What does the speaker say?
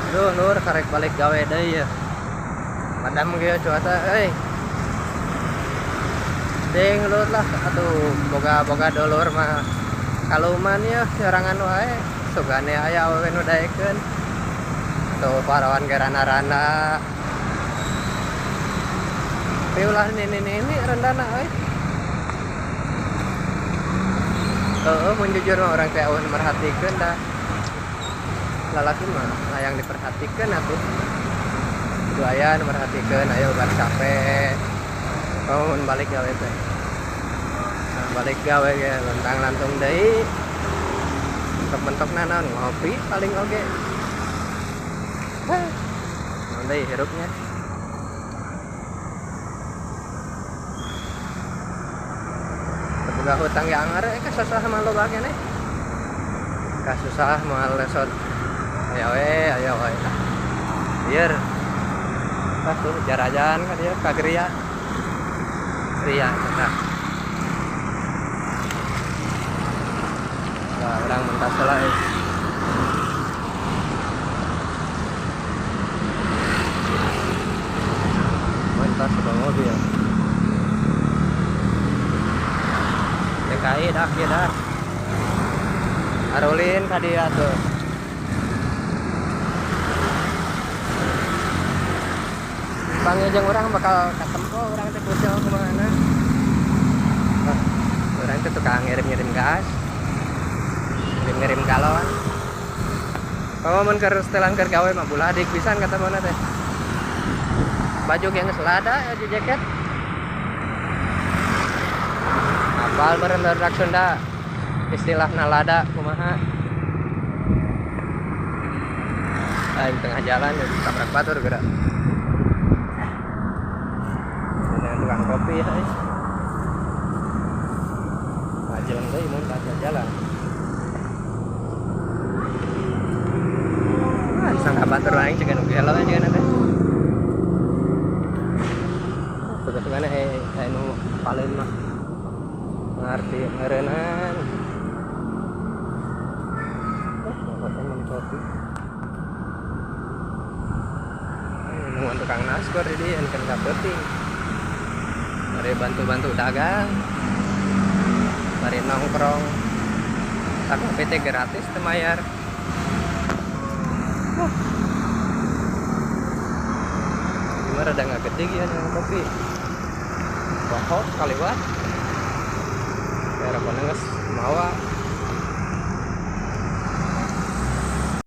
Duh, lur karek balik gawe deui ya. Padam ge cuaca euy. Ding lur lah atuh boga-boga dulur mah kaluman ya sorangan wae. Sugane aya awewe nu daekeun. Tuh parawan ge rana-rana. Tapi ulah nini-nini rendana euy. Heeh, mun jujur mah urang teh eueuh merhatikeun dah. Lalaki mah hayang diperhatikeun atuh. Kudu aya nu merhatikeun, ayo bar capek. Oh, mun balik gawe teh. Nah, balik gawe ge lontang-lantung deui. Mentok-mentokna naon ngopi paling oge. Hah. Naon deui hirupnya. Boga hutang ge anggar kasusah mah loba keneh. Kasusah moal lesot. Ayo we, ayo we. Biar pas tuh jarajan ka dieu ka Gria. Gria eta. Lah urang mentas heula euy. Mentas ke mobil. DKI dah kieu dah. Arulin ka dieu atuh. Panggil jeung urang bakal katempo urang teh kucel kumaha. Nah, urang teh tukang ngirim-ngirim gas. Ngirim-ngirim galon. Kalau mun keur setelan keur gawe mah buladik pisan katemona teh. Baju ge geus lada baju jaket. Apal meureun barudak Sunda istilahna lada kumaha. Aing tengah jalan ya tabrak batur geura. Dengan tukang kopi ya. Jalan deui mun tah jalan. Ah, sangka batur aing cek nu gelo aja teh. Tugas-tugasna nu paleun mah. Ngarti meureunan. Pokoknya kopi. Nungguan tukang nasgor di dieu kan ka peuting. Mari bantu-bantu dagang. Mari nongkrong. Tak kopi teh gratis teu mayar. Gimana rada nggak gede ya yang kopi. Bohong sekali wat. Kayak rokoknya geus mawa.